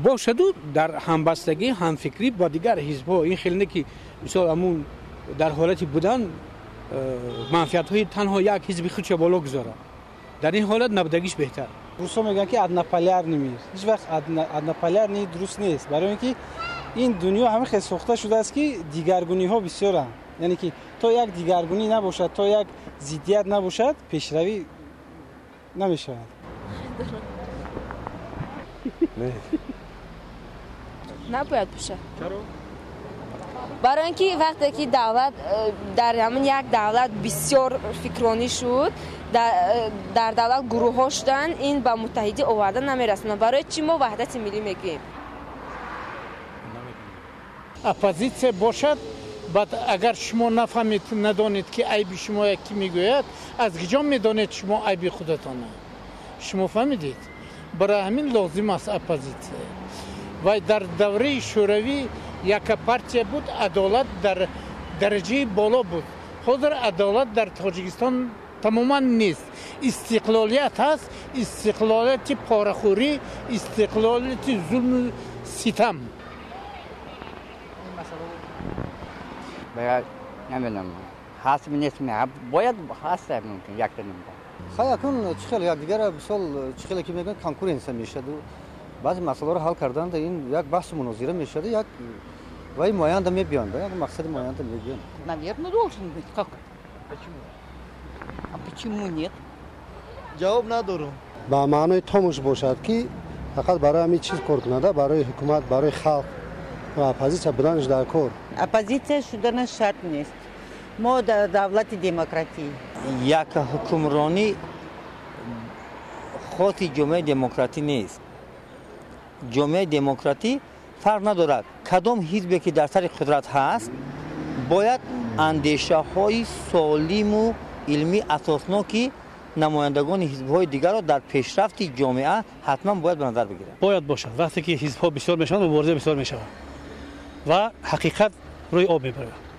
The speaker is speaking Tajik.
Бошаду дар ҳамбастагӣ, ҳамфикрӣ бо дигар ҳизбҳо. Ин хеле не, ки мисол ҳамун дар ҳолати будан манфиатҳои танҳо як ҳизби худша боло гузорад. Дар ин ҳолат набудагиш беҳтар. Русо мегӯянд, ки однополярный мир. Ҳеҷ вақт однополярный дуруст нест, барои ин ки ин дунё ҳамин хел сохта шудааст, ки дигаргуниҳо бисёранд. Яъне ки то як дигаргунӣ набошад, то як зиддият набошад, пешравӣ намешавад. Набояд бошад. Барои ин ки вақте ки давлат дар ҳамин як давлат бисёр фикронӣ шуд, дар давлат гурӯҳҳо шуданд, ин ба муттаҳидӣ оварда намерасонад. Барои чӣ мо ваҳдати миллӣ мегӯем? Оппозитсия бошад, баъд агар шумо нафаҳмед, надонед, ки айби шумо ки мегӯяд, аз куҷо медонед шумо айби худатона? Шумо фаҳмидед? Барои ҳамин лозим аст оппозитсия. Вай дар давраи Шӯравӣ яка партия буд, адолат дар дараҷаи боло буд. Ҳозир адолат дар Тоҷикистон тамоман нест. Истиқлолият ҳаст, истиқлолияти порахӯрӣ, истиқлолияти зулму ситам. Намедонам, ҳаст нест, бояд ҳаст, мумкин якта намедонам. Хай, акун чӣ хел якдигара, мисол, чӣ хеле ки мегӯянд, конкуренсия мешавад. Баъзе масъалаҳоро ҳал карданд, ин як баҳсу мунозира мешавад, як вай муайянда мебиёнд, як мақсади муайянда мебиёнд. Наверное, должен быть. Как? Почему? А почему нет? Ҷавоб надорам. Ба маънои томуш бошад, ки фақат барои ҳамин чиз кор кунада, барои ҳукумат, барои халқ ва оппозитсия буданаш дар кор. Оппозитсия шуданаш шарт нест. Мо дар давлати демократӣ. Як ҳукмронӣ хоси ҷомеаи демократӣ нест. Ҷомеаи демократӣ фарқ надорад, кадом ҳизбе ки дар сари қудрат ҳаст, бояд андешаҳои солиму илмӣ асосноки намояндагони ҳизбҳои дигарро дар пешрафти ҷомеа ҳатман бояд ба назар бигирад. Бояд бошад. Вақте ки ҳизбҳо бисёр мешаванд, мубориза бисёр мешавад ва ҳақиқат рӯи об мебарад.